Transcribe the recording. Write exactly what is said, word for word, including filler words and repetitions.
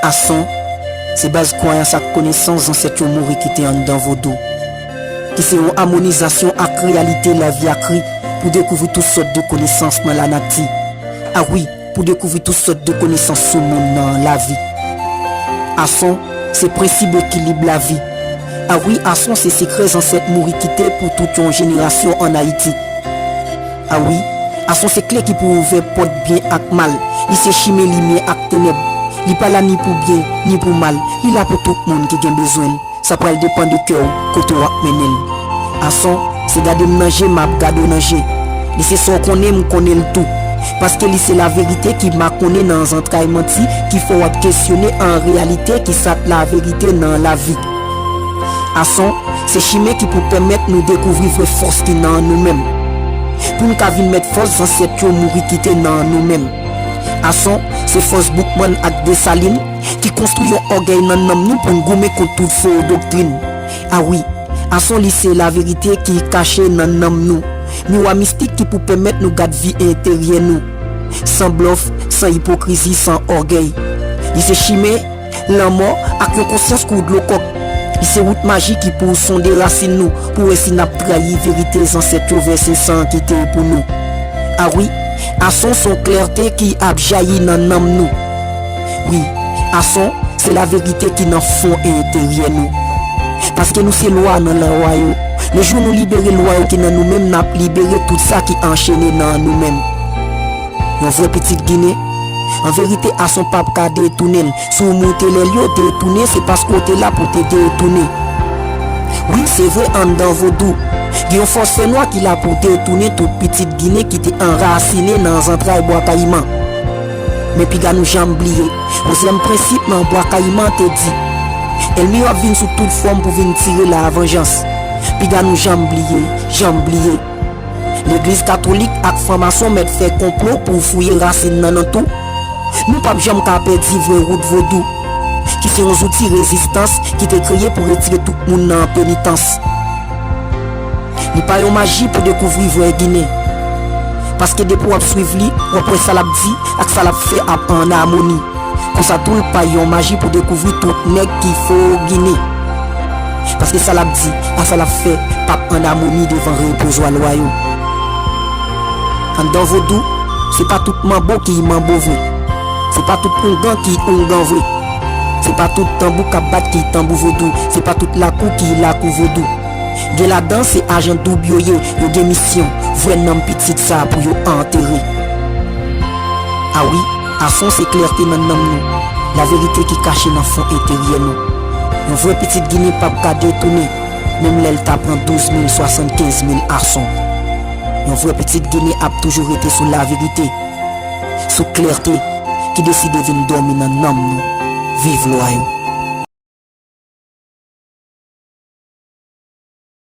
Ason se baz kwayans ak konesans zansèt yo mouri kite anndan vodou, ki se yon amonizasyon ak reyalite lavi a kri pou dekouvri tout sòt de konesans nan lanati. A wi, pou dekouvri tout sòt de konesans sou monn nan lavi. Ason se prensip ekilib lavi. A wi, ason se sekrè zansèt mouri kite pou tout yon jenerasyon ann Ayiti. A wi, ason se kle ki pou ouvè pòt byen ak mal. Li se chimen limyè ak tenèb. Li pa la ni pou byen, ni pou mal. Li la pou tout moun ki gen bezwen l. Sa pral depann de kè w, kote w ap mennen l. Ason se gade m nan je, m ap gade w nan je. Li se sa w konnen, m konnen l tou. Paske li se laverite ki makonnen nan zantray manti ki fè w ap kesyone an reyalite ki sa k laverite nan lavi. Ason se chimen ki pou pèmèt nou dekouvri vrè fòs ki nan nou menm. Pou n ka vin mèt fòs zansèt yo mouri kite nan nou menm. Ason se fòs Boukman ak Desalin ki konstwi yon ògèy nan nanm nou pou n goumen kont tout fo doktrin. A wi, ason li se laverite ki kache nan nanm nou. Miwa mistik ki pou pèmèt nou gad vi enteryè nou. San blòf, san ipokrizi, san ògèy. Li se chimen lanmò ak yon konsyans kou dlo kòk. Li se wout maji ki pou sonde rasin nou pou wè si n ap trayi verite zansèt yo vèse san kite pou nou. A wi, ason se yon klète ki ap jayi nan nanm nou. Wi, ason se laverite ki nan fon enteryè nou. Paske nou se lwa nan lwa yo. Le jou nou libere lwa yo ki nan nou menm, n ap libere tout sa ki anchene nan nou menm. Yon vrè pitit Ginen, an verite, ason p ap ka detounen l. Si w moute lè l yo detounen, se paske w te la pou te detounen. Wi, se vre, anndan vodou, gen yon fòs fènwa ki la pou detounen tout pitit Ginen ki te anrasinen nan zantray Bwa Kayiman. Men piga nou janm bliye, onzyèm prensip nan Bwa Kayiman te di, ènmi yo ap vin sou tout fòm pou vin tire lavanjans. Piga nou janm bliye, janm bliye. Legliz katolik ak franmason mèt fè konplo pou fouye rasin nan nan tou. Nou p ap janm ka pèdi vrè wout vodou, ki se yon zouti rezistans ki te kreye pou retire tout moun nan penitans. Li pa yon maji pou dekouvri vrè Ginen. Paske depi w ap swiv li, w ap wè sa l ap di ak sa l ap fè ap an amoni. Konsa tou, l pa yon maji pou dekouvri tout nèg ki fo Ginen. Paske sa l ap di ak sa l ap fè p ap an amoni devan repozwa lwa yo. Anndan vodou, se pa tout manbo ki manbo vre. Se pa tout oungan ki oungan vre. Se pa tout tanbou k ap bat ki tanbou vodou. Se pa tout lakou ki lakou vodou. Gen ladan se ajan doub yo ye, yo gen misyon, vwè nanm pitit sa pou yo antere. A wi, ason se klète nan nanm nou, laverite ki kache nan fon enteryè nou. Yon vrè pitit Ginen p ap ka detounen, menm lè l ta pran douz mil, swasannkenz mil ason. Yon vrè pitit Ginen ap toujou rete sou laverite, sou klète ki deside vin dòmi nan nanm nou. Viv lwa yo!